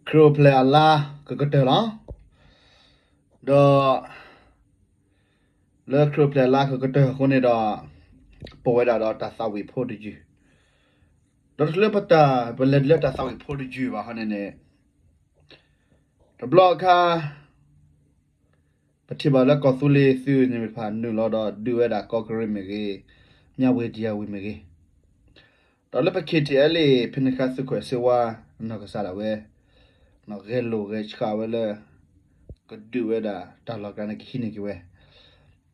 ခရံာ်အိၣ်ဖျဲၣ်အလါကကတၢၢ်လီၤ. ဒီး လၢခရံာ်အိၣ်ဖျဲၣ်အလါကကတၢၢ်အဃိန့ၣ်ဒီး ပဝဲဒၣ်ဒီးတၢ်သးဝံၣ်ဖိတယုၢ်, ဒီးတချုးလၢပတၢ် ပလဲၤဒုးလၢတၢ်သးဝံၣ်ဖိတယုၢ်ဘၣ်ဟီန့ၣ်န့ၣ် တဘျီအခါ ပထံၣ်ဘၣ်လၢကီၢ်သူလ့ၤသုးန့ၣ်တဖၣ်နုာ်လီၤဒီးဒုးဝဲဒၣ်ကီၢ်ကရ့ၣ်မ့ၢ်ဂ့ၤ, မၠၣ်ဝ့ၤဒံယါဝံၤမ့ၢ်ဂ့ၤ, ဒီးလၢပ ခ့ၣ်ထံၣ်အဲလ့ၣ် ဖဲန့ၣ်အခါသုးခိၣ်စ့ဝါ နီၢ်ကစၢ်ဒၣ်ဝဲ ဂဲၤလိာ်ဂဲၤဆှးဝဲလၢ ကဒုးဝဲဒၣ်တၢ်လီၢ်ကျါန့ၣ်ကဟံးန့ၢ်က့ၤဝဲ,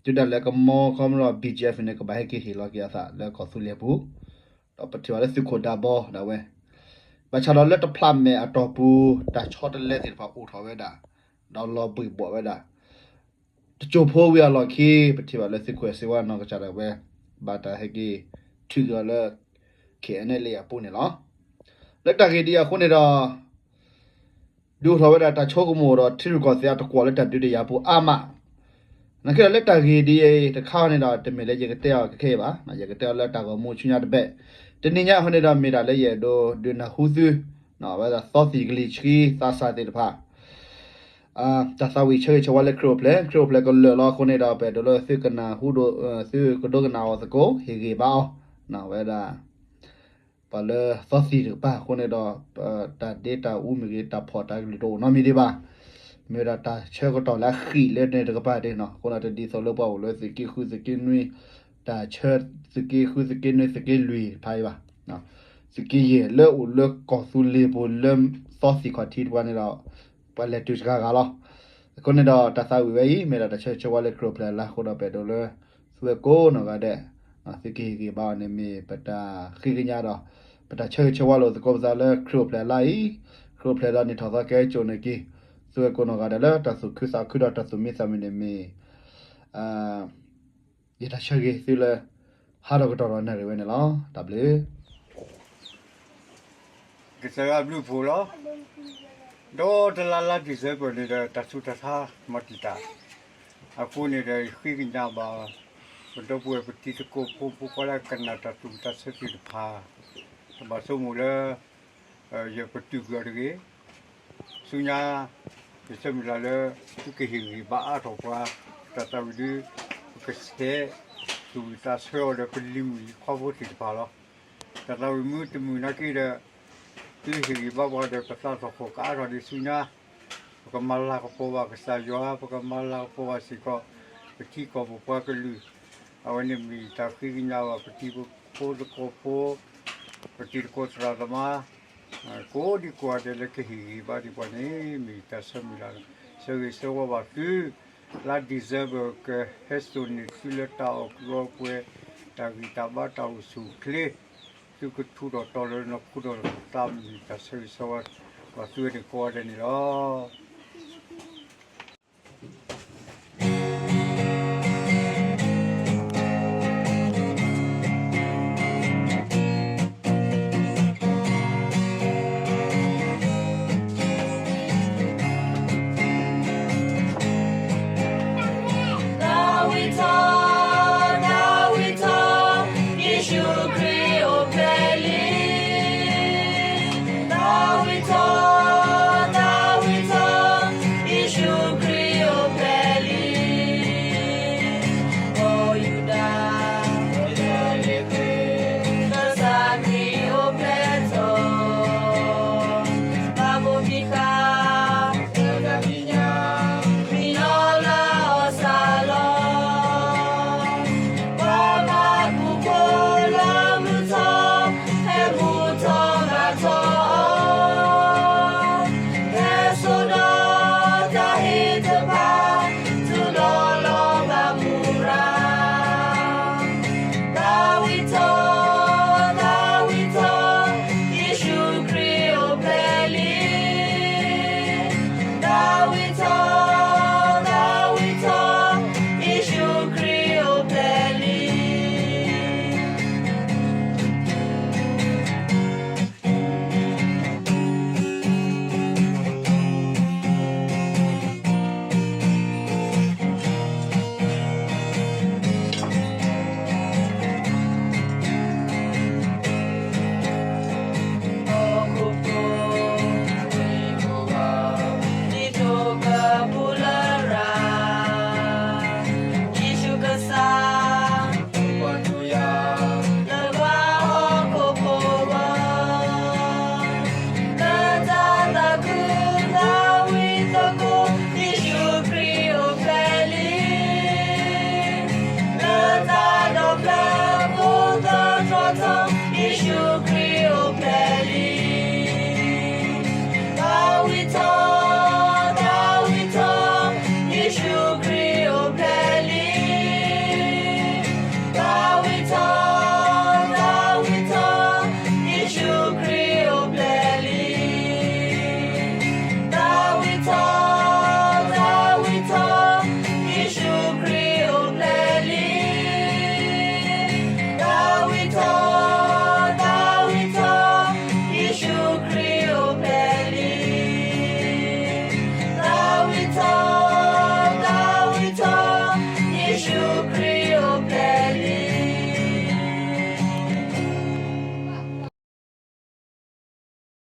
တုၤဒၣ်လဲာ်ကမီခီမီဒီး ဘံၣ်ကၠံၣ်အၣ်ဖံၣ်န့ၣ် ကဘၣ်ဟဲက့ၤဟ့ၣ်လီၤက့ၤအသးလၢကီၢ်သူလ့ၤအပူၤ, ဒီးပထံၣ်ဘၣ်လၢသုးခိၣ်ဒးဘီဒၣ်ဝဲ ဘၣ်ဆၣ်ဒီးလၢတဖျးမဲာ်အတီၢ်ပူၤ တၢ်ဆီတလဲသ့ၣ်တဖၣ်အိၣ်ထီၣ်ဝဲဒၣ်, ဒီးလီၤဘှံးဘှီးဝဲဒၣ် တစိၢ်ဖိဝံၤအလီၢ်ခံ ပထံၣ်ဘၣ်လၢသုးခိၣ်စ့ဝါနီၢ်ကစၢ်ဒၣ်ဝဲ ဘၣ်တၢ်ဟဲက့ၤထုးက့ၤအီၤလၢ ခ့ၣ်အဲလ့ၣ်အပူၤန့ၣ်လီၤ. လၢတၢ်ဂ့ၢ်ဒ်အံၤအဃိန့ၣ်ဒီး ဒုးအိၣ်ထီၣ်ဝဲဒၣ်တၢ်ဆိကမိၣ်ဒီးထံရူၢ်ကီၢ်သဲးအတကွီၢ်လၢတၢ်ဒုးတ့ၢ်ယၤပူၤအါမး, နာ်က့ဒီးလၢတၢ်ဂ့ၢ်ဒ်အံၤတခါန့ၣ်ဒီး တမ့ၢ်လၢယကတဲအီၤခဲခဲအံၤဘၣ်, ယကတဲအီၤလၢတၢ်ဂီၤမူဆူညါတဘျီ, တနံၤညါအဃိန့ၣ်ဒီး မ့ၢ်ဒၣ်လၢယအဲၣ်ဒိးဒုးနၢ်ဟူသု ဝဲဒၣ်သီသံၣ်ကလံၤဆှံသးစၢ်သ့ၣ်တဖၣ် တၢ်သးဝံၣ်ဆၢဂ့ၤဆၢဝါလၢခရံာ်အိၣ်ဖျဲၣ်, ခရံာ်အိၣ်ဖျဲၣ်ကလၢာ်လီၤအဃိန့ၣ်ဒီး ပအဲၣ်ဒိးလၢသုကနၢ်ဟူ, သုကဒိကနၣ်အီၤသကိး ဟ့ၣ်ဂံၢ်ဘါအီၤ, ဝဲဒၣ် ပှၤလၢသီသံၣ်တကပၤအဃိန့ၣ်ဒီး တၢ်ဒ့တၢ်အူမ့ၢ်ဂ့ၤ တၢ်ဖှီၣ်တၢ်ကလုၢ်တအိၣ်နီတမံၤဒံးဘၣ်, မ့ၢ်ဝဲဒၣ်တၢ်ဆၢကတီၢ်လၢအဃံးလၢန့ၣ်တကပၤဒၣ်နီၤ, အဃိန့ၣ်တဒ်သိးလၢပှၤအိၣ်လၢသုးက့ဃုသုးက့နွံ, တၢ်ဆၢသုးက့ဃုသုးက့နွံ သုးက့လွံၢ်တဖၣ်အံၤဘၣ်, သုးက့ယဲၢ်လၢအိၣ်လၢကီၢ်သူလ့ၤပူၤလၢသီသံၣ်ခီၣ်ထံးတပၤန့ၣ်ဒီး ပှၤလဲၤတုၤစှၤဂၤလီၤ. အဃိန့ၣ်ဒီးတၢ်သးဝံၣ်ဝဲအံၤ မ့ၢ်ဒၣ်တၢ်ဆၢဂ့ၤဆၢဝါလၢခရံာ်အိၣ်ဖျဲၣ်အလါအဃိဒီး ပအဲၣ်ဒိးလၢ သုဝဲကိးနီၢ်ဂၤဒဲး သုကဟ့ၣ်ဂံၢ်ဘါအီၤန့ၣ်မ့ၢ်ပတၢ်ဃ့ကညးဒီး ပတၢ်ဆၢဂ့ၤဆၢဝါလိာ်သကိးပသးလၢခရံာ်အိၣ်ဖျဲၣ်အလါအံၤ, ခရံာ်အိၣ်ဖျဲၣ်ဒီးနံၣ်ထီၣ်သီကဟဲစိာ်န့ၢ်က့ၤ သုဝဲကိးနီၢ်ဂၤဒဲးလၢတၢ်သူၣ်ခုသးခုဒီးတၢ်သူၣ်မံသးမုာ်န့ၣ်မ့ၢ် ယတၢ်ဆၢဂ့ၤသုလၢ ဟါဒီးကတီၢ်ဒီးနၣ်ရံၣ်ဝဲန့ၣ်လီၤ. တၢ်ဘျုး ကစၢ်ယွၤအဘျုးအဖှိၣ်လီၤ. ဒီးတလါလါ December န့ၣ်ဒီး တၢ်ဆူးတၢ်ဆါမၤတံာ်တာ်, အဃိန့ၣ်ဒီး ယဃ့ကညးဘၣ် ပဒီပုၢ်ဝဲၢ်ပတံၤသကိးဖိ ဖိခွါလၢကနၣ်တၢ်သူၣ်ဝံၣ်သးဆၢသ့ၣ်တဖၣ်, တဘၣ်ဆိကမိၣ်လၢ ယပတုာ်ကွံာ်အီၤတဂ့ၤ. ဆူညါ ယဆၢမုၢ်လၢ်လၢ သုကဟ့ၣ်ဂံၢ်ဘါအါထီၣ်ပှၤ, တၢ်သးဝံၣ်ဒု ပကဆဲး သူၣ်ဝံၣ်သးဆၢအီၤဒီးပလံၤမုၢ်လံၤခွါဖိသ့ၣ်တဖၣ်လီၤ. တၢ်သးဝံၣ်မုၢ်တမုၢ်နာ်က့ဒီး သုဟ့ၣ်ဂံၢ်ဘါပှၤဒီးပသးသဟီၣ်ကအါထီၣ်ဒံးဆူညါ, ပကမၤလၤကပီၤဘၣ်ကစၢ်ယွၤ, ပကမၤလၤကပီၤဘၣ်စ့ၢ်ကီး ပထံကီၢ်ပပှၤကလုာ်, အဝဲန့ၣ်မ့ၢ်တၢ်ဃ့ကညးဘၣ်ပတံၤဖိသကိးဖိ, ပတံၤသကိးသရၣ်သမါ ကိးဒံကိးဂၤဒဲးလၢကဟ့ၣ်ဂံၢ်ဘါဒံးပှၤန့ၣ် မ့ၢ်တၢ်ဆၢမုၢ်လၢ်, ဆၢဂ့ၤဆၢဝါဘၣ်သု, လါ December ကဟဲစိာ်န့ၢ်သုလၢတၢ်အီၣ်ကုၢ်အီပှဲၤ, တၢ်ဂံၢ်တၢ်ဘါတၢ်အိၣ်ဆူၣ်အိၣ်ချ့, သုကထူးထီၣ်တီၤလၢနခိၣ်ဒီးနသးမ့ၢ်တၢ်ဆၢဂ့ၤဆၢဝါဘၣ်သုဝဲန့ၣ်ကိးဂၤဒဲးန့ၣ်လီၤ.